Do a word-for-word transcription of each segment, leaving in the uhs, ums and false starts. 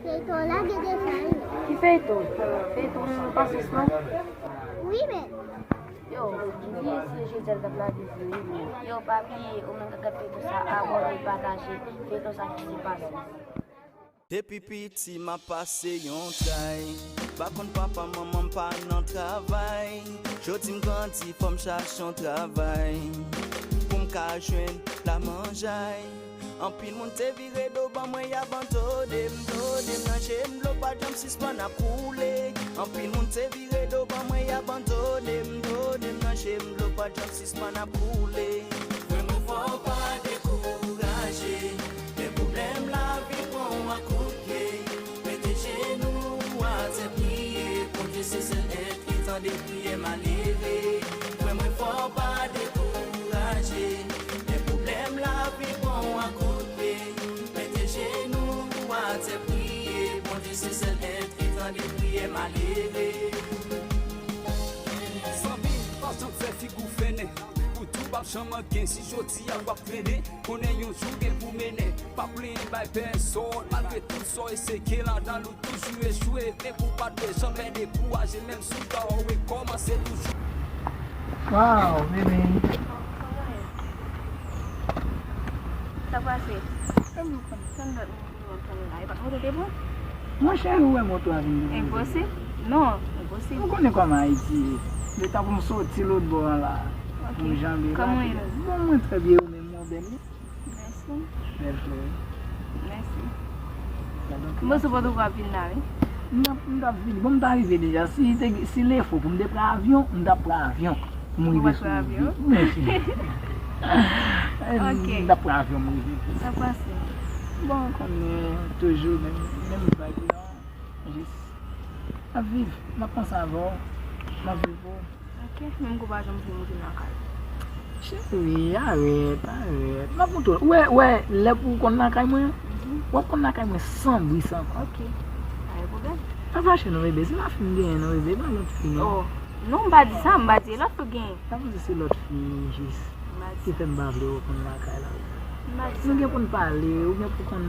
Feyton la gen de sa wi. Ki feyton? Feyton san pasyans non. Wi, men. Yo, m bliye si e jodi a l t ap lage vre wi, men. Yo, pa bliye, ou menm k ap gade feyton sa, abòne, pataje. Feyton sa ki se pasyans. Depi piti m ap pase yon tray. Pa konn papa manman m pa nan travay. Jodi m grandi fò m chache yon travay pou m ka jwenn lamanjay. Anpil moun te vire do ban mwen y abandone m, done m nan je m, dlo pa janm sispann ap koule. Anpil moun te vire do ban mwen y abandone m, done m nan je m, dlo pa janm sispann ap koule. Frè mwen fò w pa dekouraje. Men pwoblèm lavi pran w ak kout pye. Mete jenou w atè priye. Bondye se sèl èt ki tande priyè malere. Frè mwen fò w pa dekouraje. Men pwoblèm lavi pran w ak kout pye. Mete jenou w atè priye. Bondye se sèl èt ki tande priyè malere. Zanmi, pa janm fè figi w fennen. Pou tou w ap janm gen, si jodi a w ap trennen, konnen yon jou gen pou mennen. Pa plenyen bay pèsòn, malgre tout sa w eseye ladan l ou toujou echwe. Men pou w pa dwe janm dekouraje, menm si w ta rekòmanse toujou. Wow, bebe. Sa pase? Fè m konn, fè m dòt. Ou konn la, e pa t mwen te te pran? Monchè, ou wè moto a vin devan. Enposib? Non, enposib. Ou konnen kòman Ayiti ye. Letan pou m soti lòt bò a la, pou m janbe la. Kòman w ye menm? Bon, mwen trè byen, ou menm, ou bèl wi. Mèsi. Bèl flè. Mèsi. Mwen sou Pòtoprens ap vin la, wi. M t ap, m t ap vini. Bon, m ta rive deja. Si te, si lefo pou m te pran avyon, m t ap pran avyon. M rive sou vit. Mèsi. Ok. M t ap pran avyon, m rive vit. Sa pase? Bon, konnen toujou menm, menm vag lan. Jis ap viv. M ap panse avè w. M ap viv pou ou. Ok. Menm kou pa janm vle moute nan kay. Cheri, arèt, arèt. M ap montre w. Ou wè, ou wè, lè pou w konn lakay mwen, w ap konn lakay mwen san bri, san kòb. Ok. Pa gen pwoblèm. Pa fache non, bebe. Se pa fi m genyen non, bebe. E pa lòt fi. Oh. Non, m pa di sa, m pa di e lòt fi w genyen. Sa vle di se lòt fi, jis. M pa di sa. Ki fè m pa vle w konn lakay la. M pa di sa. Nou gen pou n pale, ou gen pou konn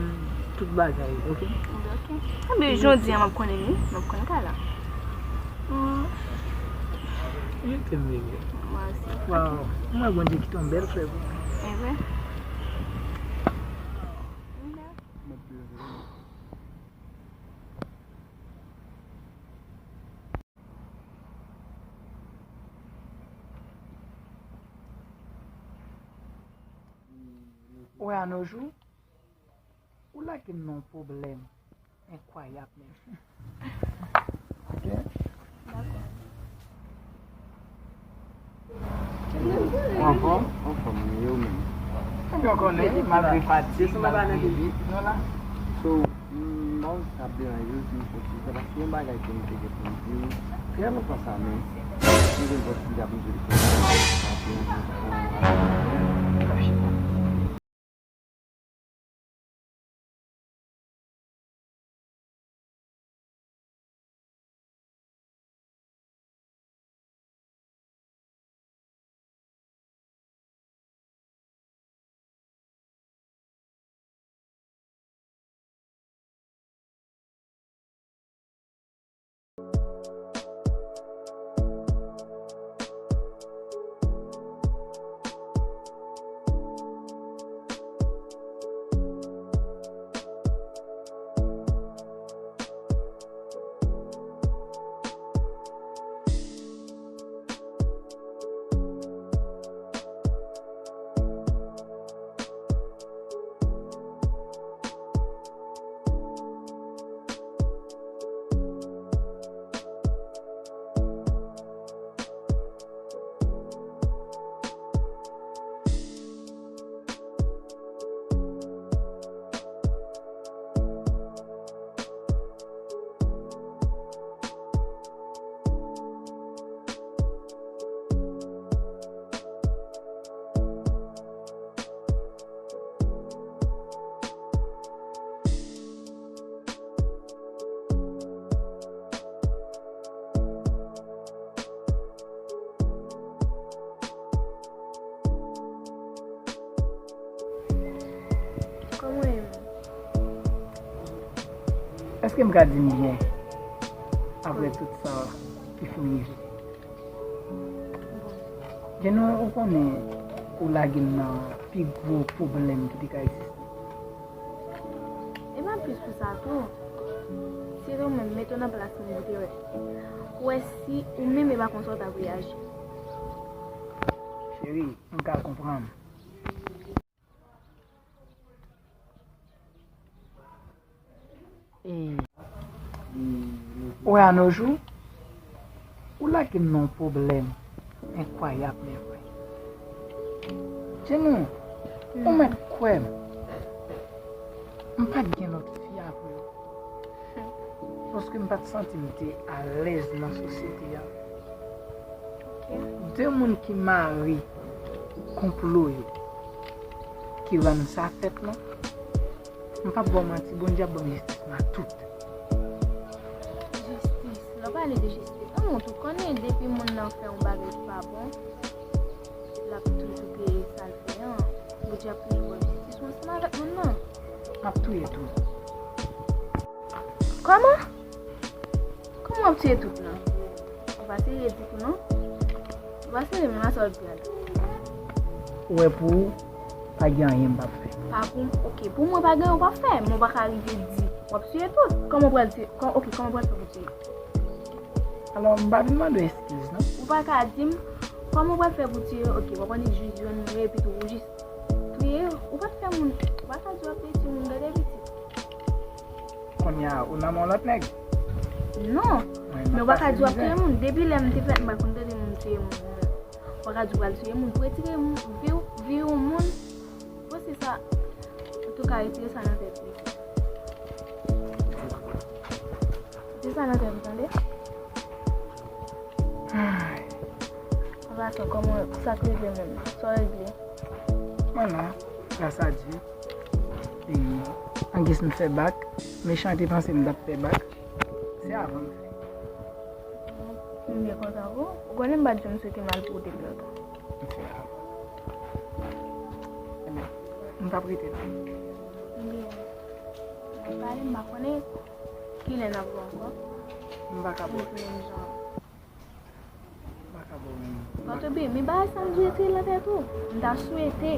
tout bagay, ok? Ok. Enben, jodi a, m ap konnen wi, m ap konn kay la. Hmm. Je t'aime, bebe. Mwen osi. Wow. Mwen, Bondye kite yon bèl flè pou mwen. E vre? Wè, a no jou, ou lage m nan yon pwoblèm enkwayab menm. Ok. Dakò. Ou anfòm? Anfòm, wi, ou menm? Ebyen, ou konnen, malgre fatig, malgre vit, nou la. So, m pa wè si sa ap deranje w si m soti sa, paske yon bagay ke m te gen pou m di w trè lontan sa, men m gen lòt ki ap m soti sa ap deranje w. Èske m ka di m byen apre tout sa ki fin rive? Jenou, ou konnen ou lage m nan pi gwo pwoblèm ki te ka egziste. E pa plis pou sa tou. Si se ou menm, mete w nan plas mwen pou te wè. Pou wè si ou menm e pa konsa w t ap reyaji. Cheri, m ka konprann. E, ou wè, a nos jours, ou lage m nan yon pwoblèm enkwayab, mèvèy. Jenou, ou mèt kwè m, m pa t gen lòt fi apre w. Paske m pa t santi m te alèz nan sosyete a. De moun ki mare konplo yo, ki rann sa fèt lan, m p ap ba w manti, Bondye ap ban m jistis mwen ak tout. Jistis? Lè w pale de jistis, an, ou tou konnen depi moun nan fè yon bagay ki pa bon, l ap toujou peye sa l fè an. Bondye ap toujou ban jistis ou ansanm avèk moun nan. M ap touye tout. Kòman? Kòman w ap touye tout lan? Ou pa serye ditou non. Ou pa serye menm a sa w ap di a la. Ou wè, pou ou, pa gen anyen m p ap fè. Pa pou m, oke, pou mwen pa gen anyen w p ap fè, men w pa ka rive di w ap touye tout. Kòman w pral touye, kò- oke, kòman w pral fè pou touye? Alò, m pa vin mande w eskiz non. Ou pa ka di m kòman w pral fè pou touye, oke, w ap annik jis jwenn mwen epi tou ou jis touye, ou pa t fè moun, ou pa ka di w ap touye timoun, gade pitit. Kounye a, ou nan men yon lòt nèg? Non. Men ou pa ka di w ap touye moun. Depi lè m te fèt, m pa konn tande moun touye moun. Ou pa ka di w pral touye moun pou retire vi, vi yon moun. Bon, se sa. Antouka, retire sa nan tèt ou. Retire sa nan tèt ou, tande? An pasan, kòman, sa k rive menm? Sa w regle? Mwen la, gras a Dye. E, an gis m fè bak, mechan te panse m t ap fè bak. Se avan m fè. M byen kontan pou ou. Ou konnen m pa t janm swete mal pou ou depi lontan. M fè avan. Ebyen, m p ap rete la. M byen. Pale, m pa konnen kilè n ap wè ankò. M pa ka wè. Menm jan. Tande byen, men bagay sa m di w ete nan tèt ou. M ta swete,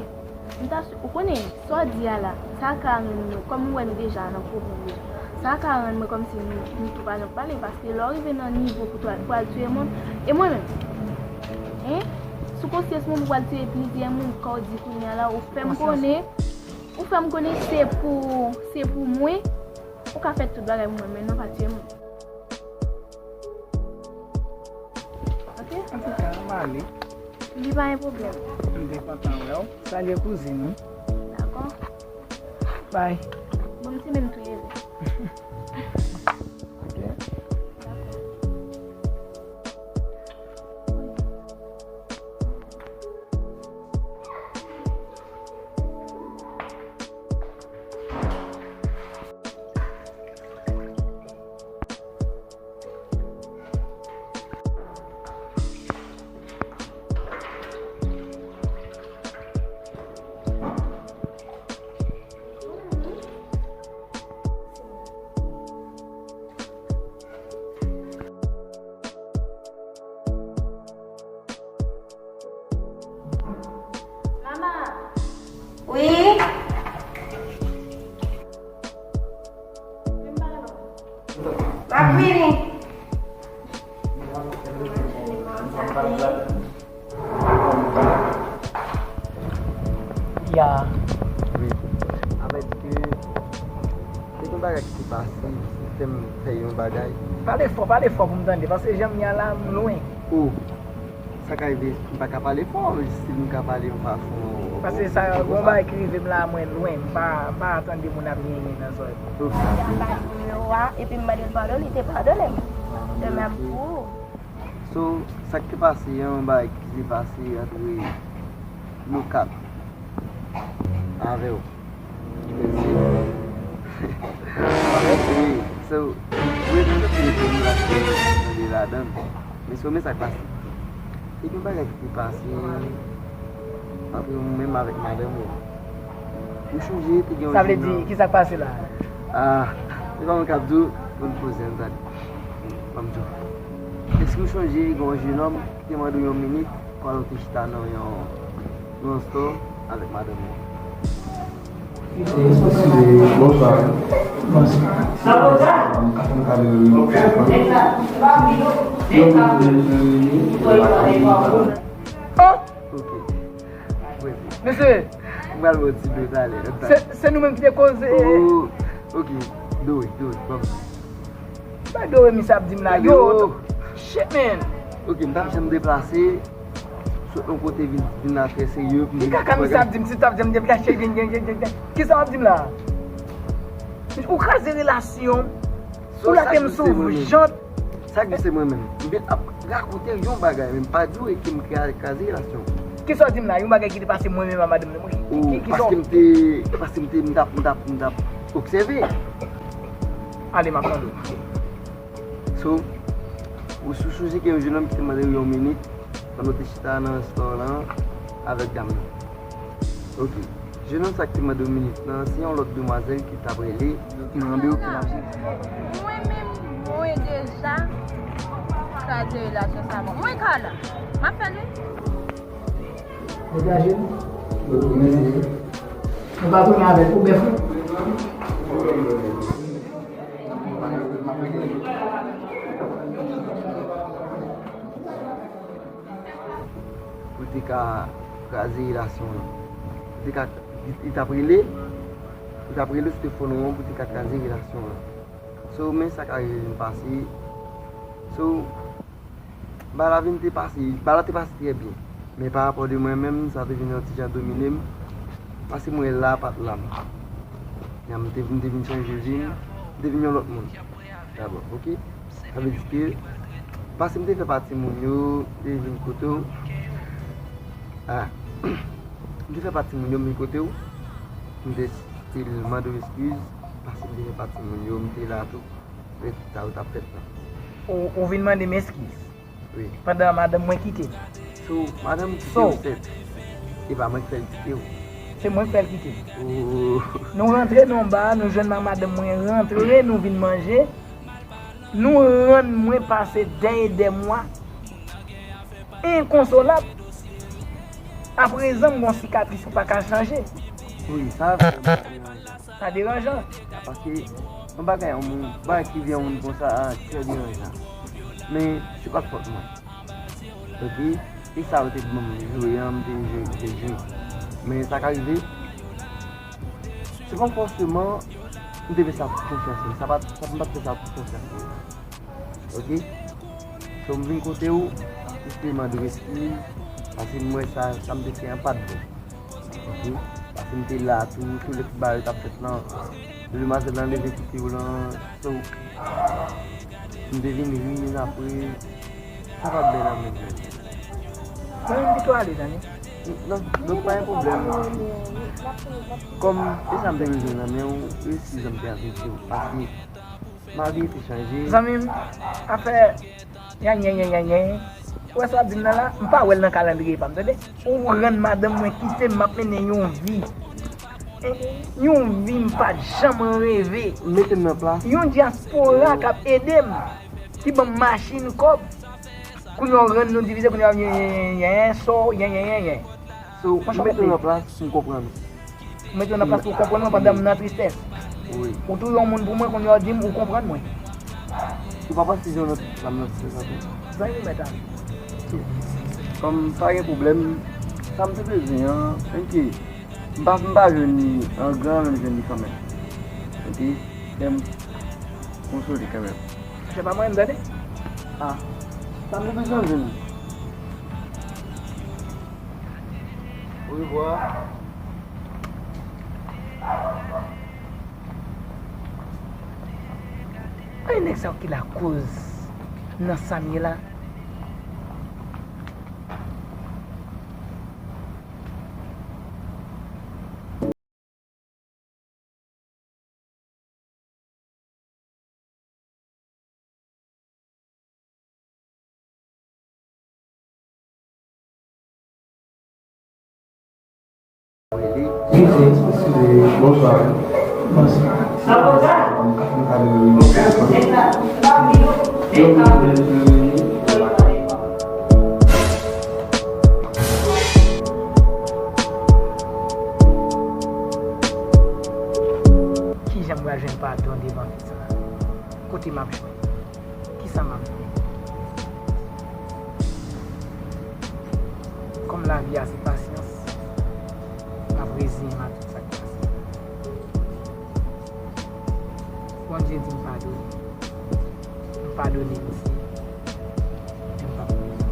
m ta swe- ou konnen, sa w di a la, sa ka rann nou, kòm ou wè nou deja nan pwoblèm yo, sa ka rann mwen kòmsi nou, nou tou pa janm pale, paske lè w rive nan nivo pou w al, pou w al touye moun, e mwen menm, en, sou konsyans mwen pou w al touye plizyè moun, kòm w di kounye a la, ou fè m konnen, ou fè m konnen se pou, se pou mwen, ou ka fè tout bagay pou mwen, men non pa touye moun. Ok? Antouka, m ale. Li pa gen pwoblèm. M byen kontan wè w. Salye kouzin ou. Dakò. Bye. Bon, m te menm touye li. Ok. Dakò. Mama! Wi? M ap vini. Ya. Wi. Avèk ke, se yon bagay ki te pase, ki fè m fè yon bagay. Pale fò, pale fò pou m tande, paske jan m ye a la, m lwen. O, sa ka rive, m pa ka pale fò, si m ka pale yon fason. Paske sa, yon bagay ki rive m la, mwen lwen, m pa, m pa tande moun ap nyenyen nan zòrèy. Ok. Jan m ba li nimewo a, epi m mande l padon, li te padone m. De menm pou ou. So, sa k te pase an, yon bagay ki te pase antre nou kat avè w. Wi, so, wi, nou te fini pou nou la, nou te ladan. Men so, men sa k pase. Te gen bagay ki te pase antre ou menm avèk madanm ou. Ou sonje te gen yon Sa vle di, ki sa k pase la? Ah, Se pa mwen k ap di w, pou n poze, n tande. Ban m di w. Èske w chonje gen yon jenòm ki te mande w yon minit pandan w te chita nan yon, yon store avèk madanm ou? Eskize, bonswa. Bonswa. Oh! Ok. Mesye, m pral ba w ti do talè. Se, se nou menm ki te koze. Oh, ok. Dore, dore, ban m. Bay dore misye ap di m la, yo. Shit, man. Ok, m t ap janm deplase. Sot yon kote vin, vin la trè serye. Ki kaka misye ap di m, si t ap janm deplase, vin, vin, vin, vin, vin. Kisa w ap di m la? Ou kraze relasyon m. Ou lage m sou jant. Sa ki se mwen menm. M vin ap rakonte yon bagay, men m pa di w ke m kra-, kraze relasyon. Kisa w di m la? Yon bagay ki te pase mwen menm a madanm nan. Ki, ki, kisa w... Paske m te, paske m te, m t ap, m t ap, m t ap obsève. Ale, m ap tande w. So, ou sou sonje ke yon jenòm ki te mande w yon minit, pandan w te chita nan restaurant lan avèk dam nan. Ok. Jenòm sa ki te mande w minit lan, se yon lòt demwazèl ki t ap rele. Mwen menm, mwen deja kraze relasyon sa. Mwen, mwen ka la. M ap fè l wi. Degaje nou. Nou pa tounen avèk ou, bèf ou. Pou te ka kraze relasyon an. Pou te ka, li, li t ap rele, li t ap rele sou telefòn ou an pou te ka kraze relasyon an. So, men sa k arive vin pase. So, bagay la vin te pase, bagay la te pase trè byen. Men pa rapò de mwen menm, sa te vin yon ti jan domine m. Paske mwen la, pa t la m. Jan m te, m te vin chanje vi m, m te vin yon lòt moun. Dabò, ok? Sa vle di ke, paske m te fè pati moun yo, m te vin kote w. Ah. M te fè pati moun yo, m vin kote w. M te still mande w eskiz, paske m te fè pati moun yo, m te la tou. Lè tout sa yo t ap fèt la. Ou, ou vin mande m eskiz? Wi. Pandan madanm mwen kite m. So, madanm ou kite w, sèt. E pa mwen k fè l kite w. Se mwen k fè l kite m. Oh. Nou rantre nan yon ba, nou jwenn ma-, madanm mwen rantre, nou vin manje. Nou rann mwen pase dèyè dè mwa. Enkonsolab. Aprezan, m gon sikatris ki pa ka chanje. Wi, sa vrèman deranjan. Sa deranjan. Paske yon bagay, yon moun, bagay ki vin yon moun konsa, a, trè deranjan. Men, se pa t fòt mwen. Ok? E sa yo te ban m jwe an, m te jwe, m te jwe. Men sa ka rive, se pa fòseman m te fè sa pou konsyans mwen. Sa pa, sa, m pa t fè sa pou konsyans mwen. Ok? So, m vin kote w, m te mande w eskiz, paske m wè sa, sa m te fè an pa t bon. Ok? Paske m te la tou, tou lè tout bagay yo t ap fèt lan, demwazèl lan leve kite w lan, so, m te vin ri, men apre, sa pa t bèl an menm. Mwen menm pito ale, zanmi. Non, donk pa gen pwoblèm. Kòm se sa m te bezwen nan men w, eskiz an m te adrese w, paske Malgre te chanje. Zanmi m, afè, nyanyanyanyanyan. Ou wè sa w ap di m nan la? M pa wè l nan kalandriye pa m, tande. Ou rann madanm mwen kite m, m ap mennen yon vi. Yon vi m pa t janm reve. Mete m nan plas. Yon dyaspora k ap ede m, ki ban m machin, kòb. Kounye a w rann nou divize, kounye a w nyenyenyenyen, so, nyenyenyenyen. So, ou mete m nan plas pou m konprann ou. Ou mete w nan plas pou w konprann mwen pandan m nan tristès. Wi. Ou touye yon moun pou mwen, kounye a w di m ou konprann mwen. Ou pa panse se yon lòt sa m nan tristès ankò? Zanmi mèt a. Kòm pa gen pwoblèm, sa m te bezwen an, enke m pa, m pa jwenn li an gran, men m jwenn li kanmenm. Ok? Fè m konsole kanmenm. Se pa mwen, m tande. Ah, sa m te bezwen jwenn. Orevwa. Ay, nèg sa yo ki lakoz nan sa m ye la. Eskize, eskize, bonswa. Bonswa. Kijan m pral jwenn padon devan fi sa a? Kote m ap jwenn? Kisa m ap jwenn? Kòm lavi a se pasyans, m ap reziyen m a tout sa k pase. Bondye di m padone. M padone misye. Men m p ap bezwen misye.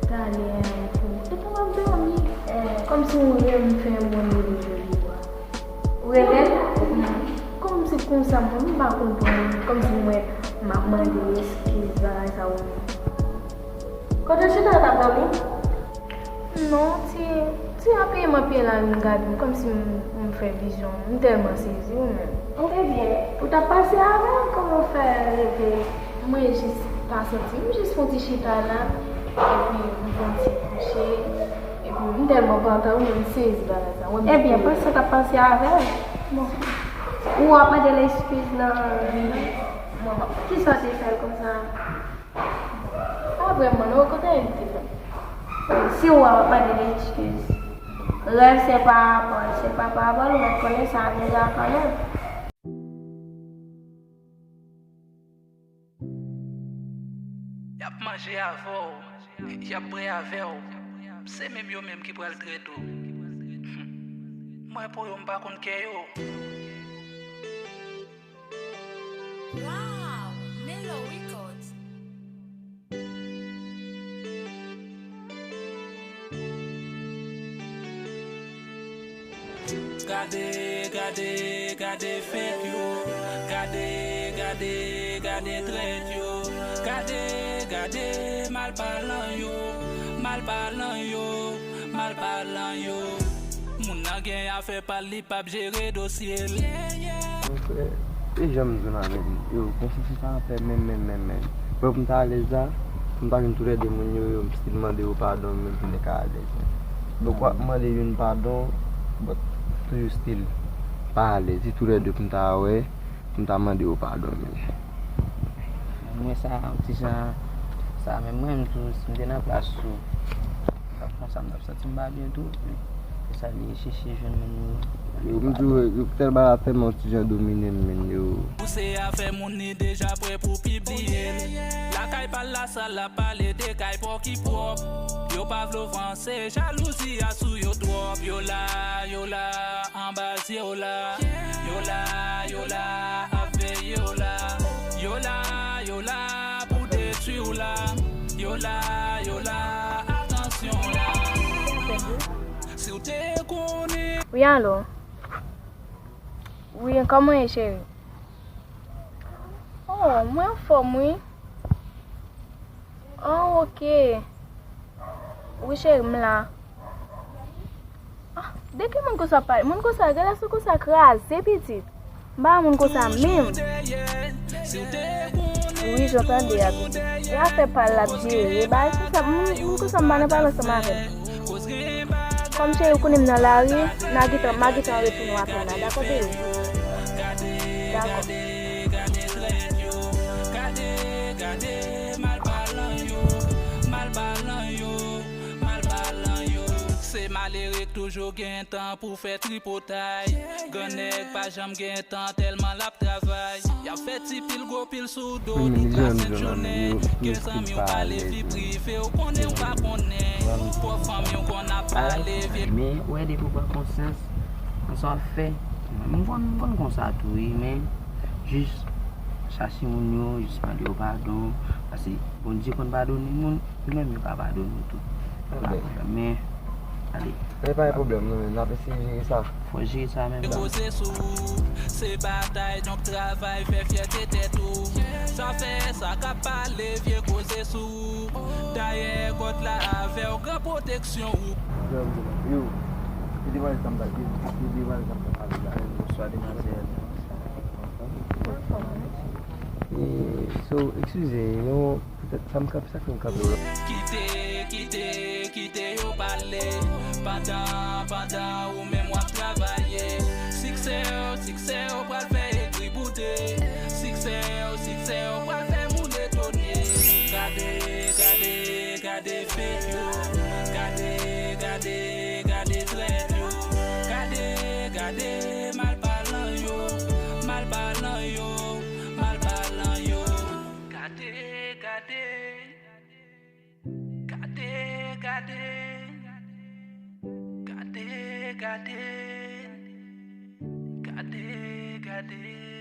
Talè a, e pou, e pou m ap dòmi. Kòmsi m renmen fè yon moun rele jodi a. Ou renmen? Kòmsi konsa, mwen, m pa konprann. Kòmsi mwen, m ap mande eskiz, bagay sa yo menm. Kote w chita, w t ap dòmi? Non, ti, ti apeye m apeye la, m gade m kòmsi m, m fè vizyon. M tèlman sezi, ou menm. Ebyen, ou t ap pase avè l, kòman w fè reve? Mwen jis pa santi, m jis fè yon ti chita la, epi m fè yon ti kouche, epi m tèlman pantan, ou menm, m sezi bagay sa. Ebyen, panse w t ap pase avè l. Bon. Ou ap mande l eskiz nan... Wi. Kisa w te fè l konsa? Pa vrèman, non, kote li te fè? Si w ap mande l eskiz. Rèv se pa pawòl, se pa pawòl, ou mèt konnen sa deja kanmenm. Y ap manje avè w, y ap bwè avè w. Se menm yo menm ki pral trete w. Mwen pou yo, m pa konn kè yo. Wow! Melo Records. Gade, gade, gade fake yo. Gade, gade, gade trèt yo. Gade, gade malpalan yo. Malpalan yo, malpalan yo. Moun nan gen afè pa l, li p ap jere dosye l. Monchè, e jan m di w la menm, yo, konsyans m pa anpè menm, menm, menm, menm. Mwen pou m ta alèz la, pou m ta jwenn toulède moun yo, yo, m still mande yo padon, menm pou m te ka alèz. Donk, w ap mande youn padon, but toujou still pa alèz. Se toulède pou m ta wè, pou m ta mande yo padon, menm. Mwen sa, yon ti jan, sa menm mwen, m tou, si m te nan plas ou, Konsa m t ap santi m pa byen tou. Se sa li chèche jwenn moun yo. Yo, m di w, yo, tèl bagay la tèlman ti jan domine m, menm, yo. Pouse afè moun li deja prè pou pibliye l. Lakay pa l la sal, l ap pale de kay pa w ki pwòp. Yo pa vle w vanse, jalouzi a sou yo twòp. Yo la, yo la, anba zye w la. Yo la, yo la, ap veye w la. Yo la, yo la, pou detwi w la. Yo la, yo la, atansyon la. Si w te konnen. Wi, alo. Wi, kòman w ye, cheri? Oh, mwen anfòm, wi. Oh, ok. Wi, cheri, m la. Ah, de ki moun konsa ap pale? Moun konsa, gade sou konsa kraze, pitit. M pa moun konsa menm. Wi, jan w tande a, pitit. E afè pa l l ap jere. Bagay konsa, moun, moun konsa, m pa nan pale ansanm avè l. Kòm cheri, ou konnen m nan lari, n a gentan, m a gentan retounen w apèl la. Dakò, baby? Dakò. Gade, gade trèt yo, gade, gade malpalan yo, malpalan yo, malpalan yo. Se malere k toujou gen tan pou fè tripotay. Grannèg pa janm gen tan tèlman l ap travay. Y ap fè ti pil gwo pil sou do li trase jounen. Ke zanmi w pale vi prive w, konnen w pa konnen. Pwòp fanmi w konn ap pale vye. Men, ou wè, depi w pran konsyans, nan sa w ap fè. Mwen, m konn, m konn konsa tou, wi, men jis chache moun yo, jis mande yo padon, paske Bondye konn padone moun, yo menm yo ka padone w tou. Men, ale. Men pa gen pwoblèm, nou menm, n ap eseye jere sa. Fò jere sa menm. Koze sou ou, se batay, donk travay, fè fyète tèt ou. Sa fè sa k ap pale, vye koze sou ou. Dayè, God la avè w, gran pwoteksyon ou. Yo, se demwazèl sa m pral, se demwazèl sa m pral pale la. Bonswa, demwazèl. So, eskize, yon, poutèt sa m kanpe, sa k fè m kanpe la. Kite, kite, kite yo pale. Pandan, pandan ou menm w ap travay. Siksè w, siksè w pral fè egri boude. Siksè w, siksè w pral fè moun etone. Gade, gade, gade fake yo. Gade, gade, gade trèt yo. Gade, gade malpalan yo. Malpalan yo. Malpalan yo. Gade, gade. Gade, gade. Gade, gade. Gade, gade.